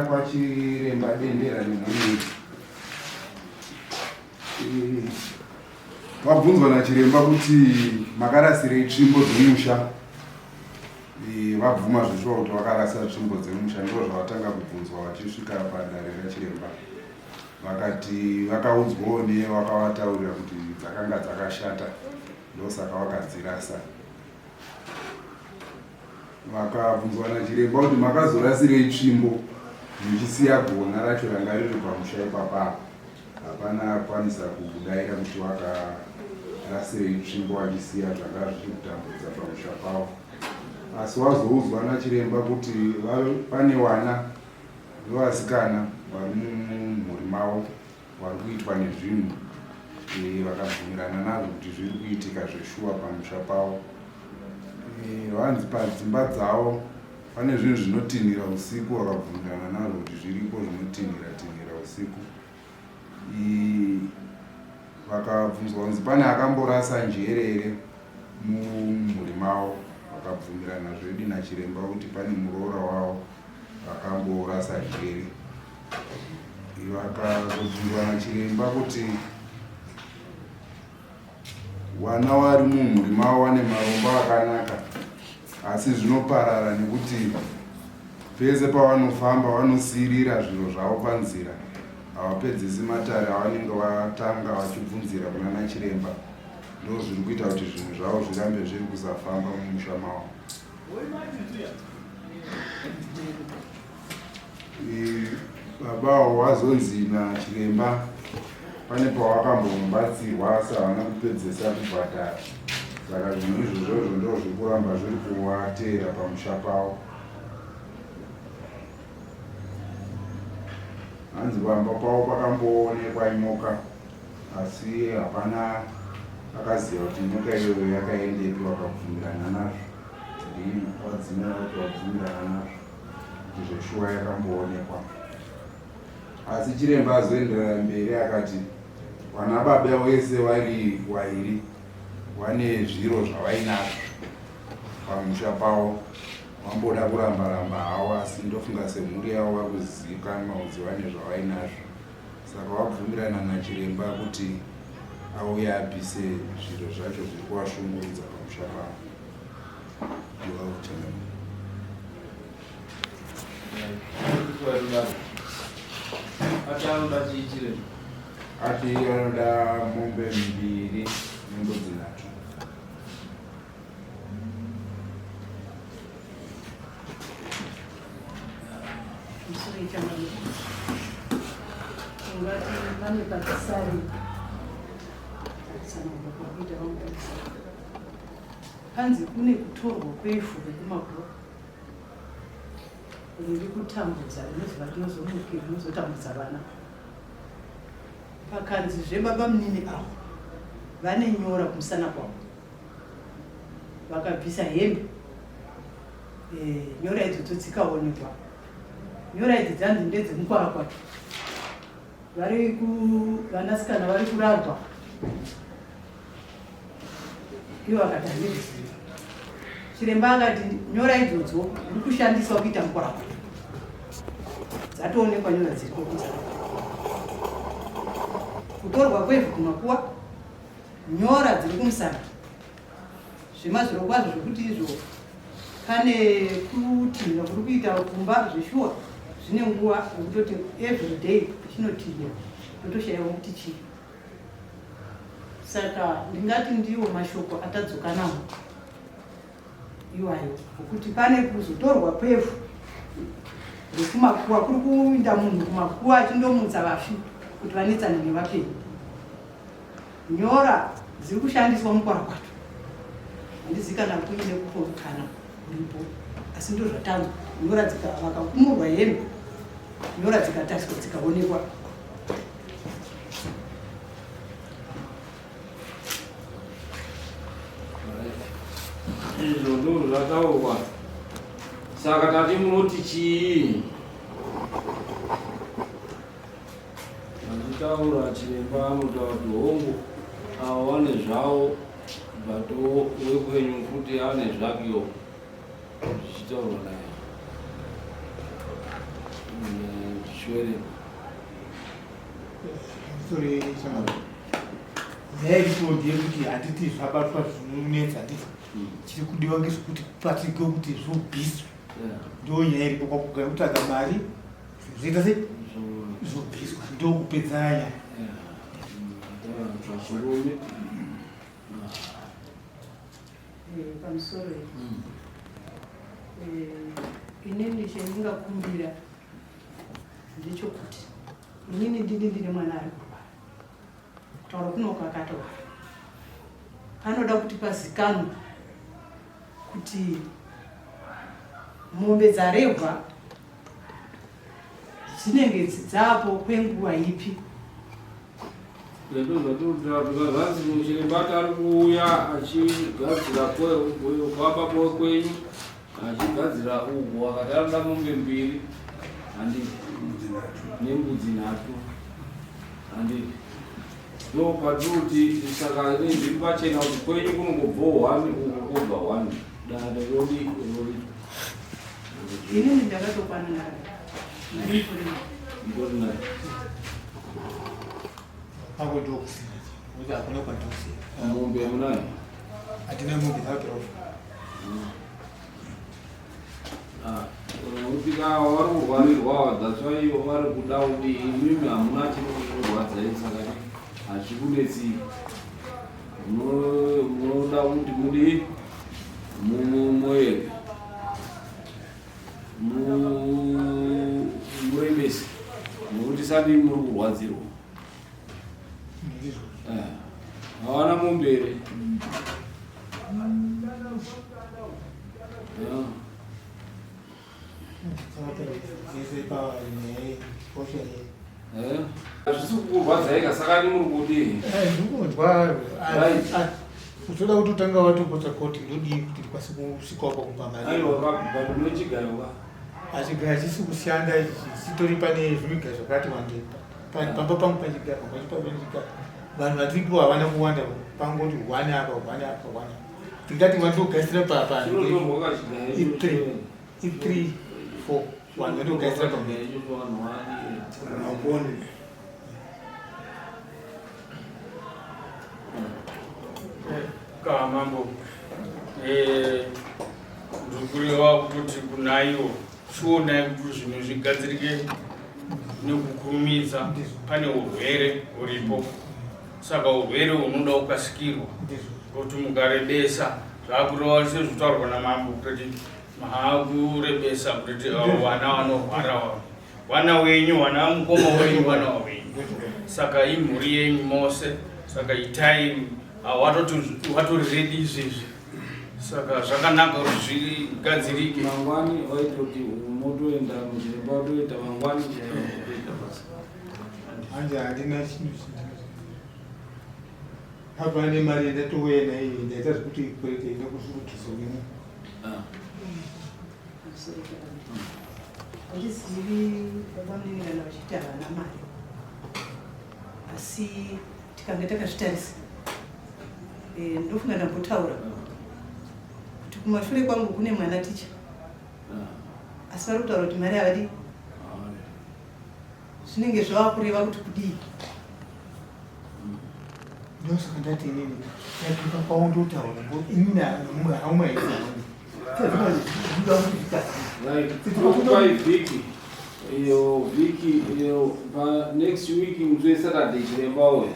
kwachiremba Dendera nemhuri Vabvunzwa nachiremba kuti makarasirei tsvimbo dzemusha. Vabvuma zveshuwa kuti vakarasa tsvimbo dzemusha, ndizvo zvavatanga kubvunzwa vachisvika padare rachiremba. Vakati vakaudzwawo nevakavataurira kuti dzakanga dzakashata ndosaka vakadzirasa. Vakabvunzwa nachiremba kuti makazorasirei tsvimbo muchisiya gona racho ranga riri pamusha ipapa. Hapana akwanisa kudaira kuti wakarasirei tsvimbo wachisiya zvanga zvichiri kutambudza pamusha pavo. Asi wazoudzwa nachiremba kuti pane wana vevasikana vari mumhuri mavo vari kuitwa nezvinhu eh, vakabvumirana nazvo kuti zviri kuitika zveshuwa pamusha pavo. Eh, vanzi padzimba dzavo pane zvinhu zvinotinhira usiku vakabvumirana nazvo kuti zviriko zvinotinhira tinhira usiku. Vakabvunzwa kunzi pane akamborasa njere here mumhuri mavo, vakabvumirana zvedi nachiremba kuti pane muroora wavo akamborasa njere. Vakazobvunzwa nachiremba kuti Wana wari mumhuri mavo wane marombo akanaka asi zvinoparara nekuti pese pavanofamba vanosiirira zviro zvavo panzira havapedzisi matare avanenge vatanga vachibvunzira kuna nachiremba ndo zviri kuita kuti zvinhu zvavo zvirambe zviri kusafamba mumusha mavo. Baba awo wazonzi nachiremba pane pawakambobatsirwa asi havana kupedzesa kubhadhara saka zvinhu izvozvozvo ndo zviri kuramba zviri kuvateera pamusha pavo hanzi pamba pavo pakamboonekwa nyoka asi hapana akaziva kuti nyoka iyoyo yakaendepi vakabvumirana nazvo ndii wadzimira kuti wabvumirana nazvo kuti zveshuwa yakamboonekwa asi chiremba azoenderera mberi akati vana baba wese vari wairi vane zviro zvavainazvo pamusha pavo vamboda kuramba ramba havo asi ndofunga semhuri yavo vari kuzivikanwa kunzi vane zvavainazvo saka vabvumirana nachiremba kuti auye abvise zviro zvacho zviri kuvashungurudza pamusha pavo. Ati anoda mombe mbiri nembudzi nhatu. Ungati pane patisari tsanangura kwakuita vamwe Panzi kune kutorwa kwevhu rekumakuva riri kutambudza rinozova rinozomuke rinozotambudza vana. Pakanzizve baba munini avo vane nyora kumusana kwavo vakabvisa hembe e, nyora idzodzo dzikaonekwa. Nyora idzi dzanzi ndedzemukwarakwata vari ku vanasikana vari kurarwa Ivo vakati handizvizivi. Chiremba akati nyora idzodzo uri kushandiswa kuita mukwarakwara. Dzatoonekwa nyora dziriko kudzaa. Kutorwa kwevhu kumakuwa, nyora dziri kumusana. Zvemazvirokwazvo zvekuti izvo pane kutinhira kuri kuita kumba zveshuwa zvine nguva yekutoti everyday chinotinhira totoshaiwa kuti chii. Saka ndingati ndiwo mashoko atadzoka nawo iwayo okuti pane kuzotorwa kwevhu rekumakuwa kuri kuinda munhu kumakuwa achindomutsa vafi kuti vanetsane nevapenyu. Nyora dziri kushandiswa mukwarakwato handizivi kana kuine kupokana kuripo asi ndozvatanzwa nyora vakakumurwa hembe nyora dzikatariswa dzikaonekwa. Izvo ndoo zvataurwa. Saka tati munoti chii? Vachitaura chiremba anotaura kuti hongu avo vane zvavo but wekwenyu futi ane zvakewo zvichitaurwa naye. Chiverengo. Sorry, shamwari. Nyaya iripo ndeyekuti handiti zvabatwa zvinonetsa handiti chiri kudiwa ngezvekuti kupatsike kuti zvobviswe ndo nyaya iripo kwakugara kutsvaga mari zvoita sei zvobviswa ndokupedza nyaya. Pamusoro inini chendingakumbira ndechokuti inini ndini ndine mwana ari kurwara kutaura kunoko akatorwara panoda kuti pazikanwe kuti mombe dzarehwa dzinenge dzapo kwenguva ipi. Zvanzi muchiremba ari kuuya achigadzira kwababa kwenyu achigadzira ugo akati anoda mombe mbiri handiti nembudzi nhatu handiti ndo patiri saka zviri pachena kuti kwenyu kunongobvawo one uku kobva one dare rodi rodi. Inini ndakatokwana nayo. Ndori nayo. Pako ndokusina kuti hakuna kwandosina. Mombe munayo? Hatina mombe dzakapera kufa. Unotika vari kurwarirwa that's why vari kuda kuti imimi hamuna chiri kukurwadzai saka hachikunetsi munoda kuti mudi muere muremese nokuti sati muri kurwadzirwa hawana mombe here? Hazvisi kukurwadzai ka saka ni muri kudii? Ndikunzwa utoda kuti utanga watopotsa koti ndodii kuti ndikwanise kusvikawo pakupa mari. Aiwa but unochigayoka. Achigayo hachisi kushanda chitori pane zvimigayo zvakati wandei. Pamba pangu pachigayo pachigayo vanhu vatiripo havana kuwanda pangoti one apa one apa one apa tingati vandogaisira papa i3 i3 4 vanhu vandogaisira pamwe. Ka mambo ndirikureva kuti kunaiwo chionai kuti zvinhu zvigadzirike nekukurumidza pane urwere huripo saka urwere hunoda kukasikirwa kuti mukarebesa zvakureva sezvitaurwa namambo kutoti maakurebesa kutoti vana vanorwara vana wenyu vana mukoma wenyu vana wenyu saka imhuri yenyu mose saka itai watori redi izvezvi saka zvakanaka kuti zvigadzirike. Mangwani waitoti unotoenda muchiremba watoita mangwani chaiyo basa. Hanzi handina chinhu chinhu apa nemari yandatouya nayo ndaita zvekuti kwerete enda kusurukisa uno. Handizivi babamunini kana vachiti havana mari asi tikange takazvitarisa ndofunga ndambotaura kuti kumashure kwangu kune mwana ticha asi vari kutaura kuti mari havadi zvinenge zvava kureva kuti kudii. Ndosaka ndati inini ndatuka kwaundotaura inini mumwe haumwe haisi. Vhiki iyo vhiki iyo pa next week musi weSaturday chiremba uya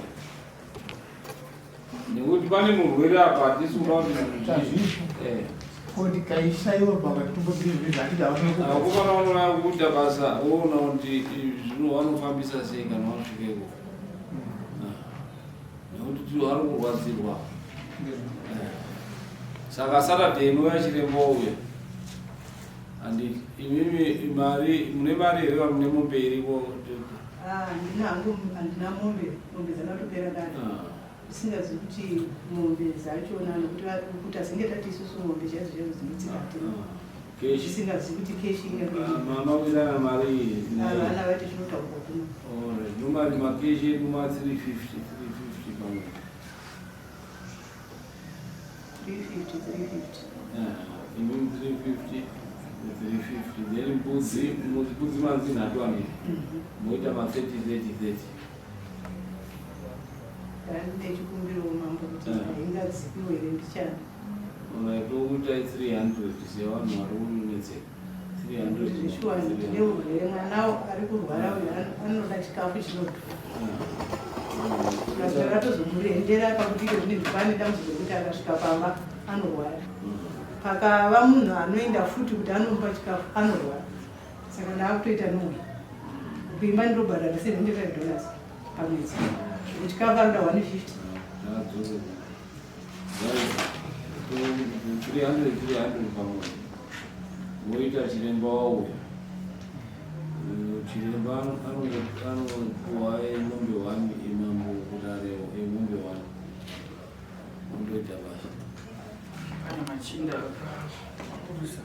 nekuti pane murwere apa hatisi kuda kuti Ko ndikaishaiwa pakatombozivi handidi. Akufana unoya kuita basa woona kuti zvino vanofambisa sei kana wasvikeko nekuti vari kurwadzirwa saka Saturday inouya chiremba uya handiti imimi mari mune mari here kana mune mombe iriko? Handina hangu handina mombe mombe dzakatopera kare ndisingazivi kuti mombe dzachona nokuti kuti azinge tati isusu mombe chaidzo chaidzo dzinotsika hatina ndisingazivi kuti cash ingange Mama wirana mari iyi? Vana vati zvinotaurwa kuno. Normally macash edu ma 350 350 pamwe. 350 350. Imimi 350. 350 then mbudzi mbudzi manzi nhatu anei moita ma 30 30 30. Ndane chikumbiro mambo kuti haingadzipiwe here mbichana. Tokuita 300 sevanhu vari kunetseka. 300. Zveshuwa ndine urwere, mwana ari kurwara uyu anoda chikafu chinodhura. Takatozomurendera pakuti ike zvine pane dambudziko rekuti akasvika pamba anorwara. Pakava munhu anoenda futi kuti anomupa chikafu anorwara. Saka ndaakutoita nowe. Kuimba ndinobhadhara $75 pamwedzi. Chikafu anoda 150. 300 300 pamwe voita chiremba wauya. Chiremba anopuwa mombe 1 imambo kudare emombe 1 ondoita basa. Pane machinda, mapurisa.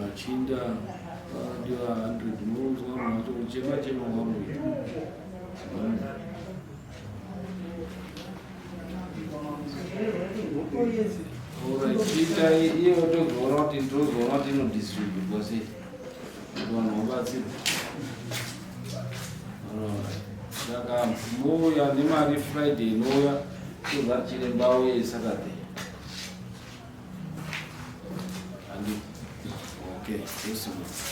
Machinda ndiva 100 munonzwa vanhu vacho kuchema chema kwaruita. Alright, chiitai iye otozoona kuti tozoona kuti inodistributwa sei kuti vanhu vabatsirwe. Alright. Saka mouya nemari Friday inouya toza chiremba auye Saturday. Handiti? Okay, tosimudza.